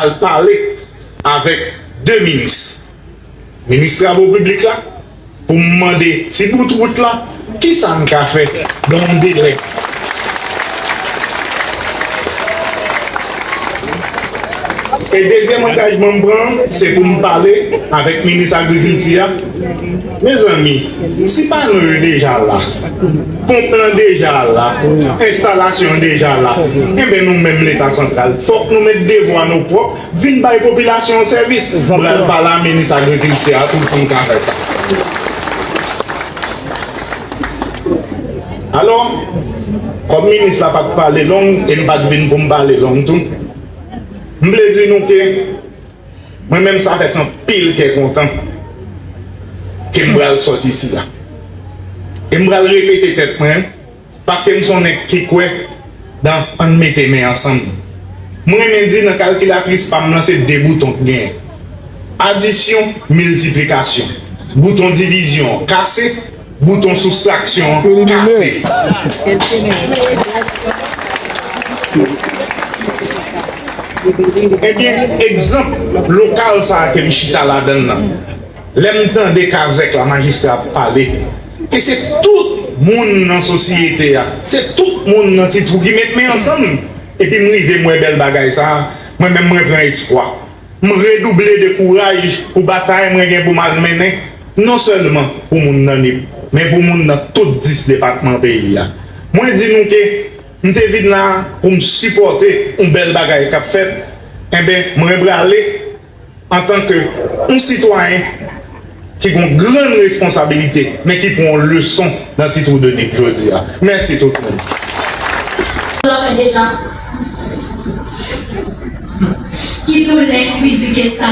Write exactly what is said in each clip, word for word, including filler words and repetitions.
al pale avèk de minis, minis travo piblik la, pou m mande ti bout wout la, kisa n ka fè dans un délai. E dezyèm angajman m pran, se pou m pale avèk minis agrikilti a. Mezanmi, si pano yo deja la, ponp lan deja la, enstalasyon an deja la, enben nou menm Leta santral, fòk nou met devwa nou pwòp, vin bay popilasyon an sèvis. M pral pale a minis agrikilti a tou pou m ka fè sa. Alò, kòm minis la pa t pale long, e m pa t vin pou m pale long tou, m vle di nou ke mwen menm se avèk anpil kè kontan ke m pral sòti sila. E m pral repete tèt mwen, paske m se yon nèg ki kwè nan ann mete men ansanm. Mwen renmen di nan kalkilatris pa m nan se de bouton k genyen. Adisyon, miltiplikasyon. Bouton divizyon an kase, bouton soustraksyon an kase. Ebyen, egzanp lokal sa a ke m chita ladan l lan, lè m tande kazèk la, majistra ap pale, ke se tout moun nan sosyete a, se tout moun nan ti twou ki met men ansanm. Epi m rive m wè bèl bagay sa a, mwen menm mwen pran espwa. M redouble de kouraj pou batay mwen gen pou m al mennen, non sèlman pou moun nan Nip, men pou moun nan tout dis depatman peyi a. Mwen di nou ke m te vin la pou m sipòte yon bèl bagay k ap fèt, enben, mwen prale antanke yon sitwayen ki gen grann responsabilite, men ki pran yon leson nan ti twou de Nip jodi a. Mèsi tout moun. Lòt fè deja. Ki doulè k pi di ke sa?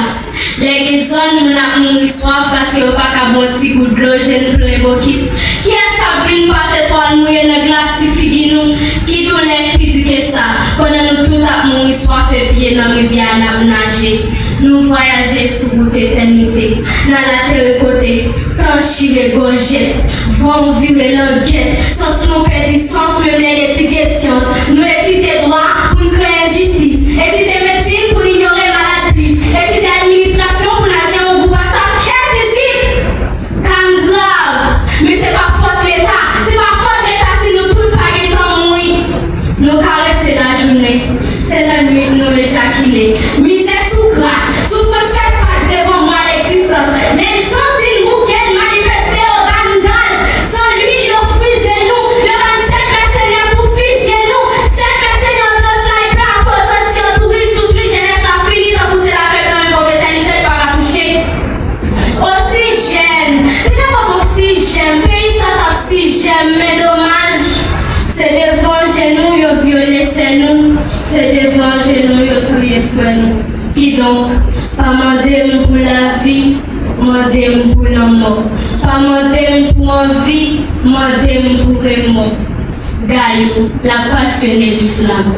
Lè gen zòn moun ap mouri swaf paske yo pa ka bwè yon ti gout dlo, je n plen bokit. Kiyès k ap vin pase twal mouye nan glasi figi nou? Ki doulè k pi di ke sa? Pandan nou tout ap mouri swaf epi e nan rivyè a n ap naje. Nou vwayaje sou wout etènite. N al atere kote tan chire gòjèt, van vire langèt. Sans nou pèdi sans, menm lè n etidye syans. Nou etidye dwa pou n kreye enjistis, etidye medsin pou n inyore malad plis, etidye administrasyon pou n al jere yon gwoup WhatsApp. Kèt isit! Ka n grav, men se pa fòt Leta, se pa fòt Leta si nou tout pa gentan mouri. Nou karese lajounen, se lannwit nou ejakile. Mizè sou kras, soufrans fè fas devan mwa legzistans. Lè n santi n bouke, n manifeste, yo ba n gaz. San lwil, yo frize nou, yo ba n sèt mèsenè pou fizye nou. Sèt mèsenè antre snaypè, akoz santi an touris, tout ri jenès la fini, tankou se lakèt nan yon pòv etènize k pa ka touche. Oksijèn, te kapab oksijèn, peyi sa t ap sijèn, men domaj, se devan je nou yo vyole sè nou, se devan je nou yo touye frè nou. Kidonk, pa mande m pou lavi, mande m pou lanmò. Pa mande m pou anvi, mande m pou remò. Gayou, la pasyone du slam.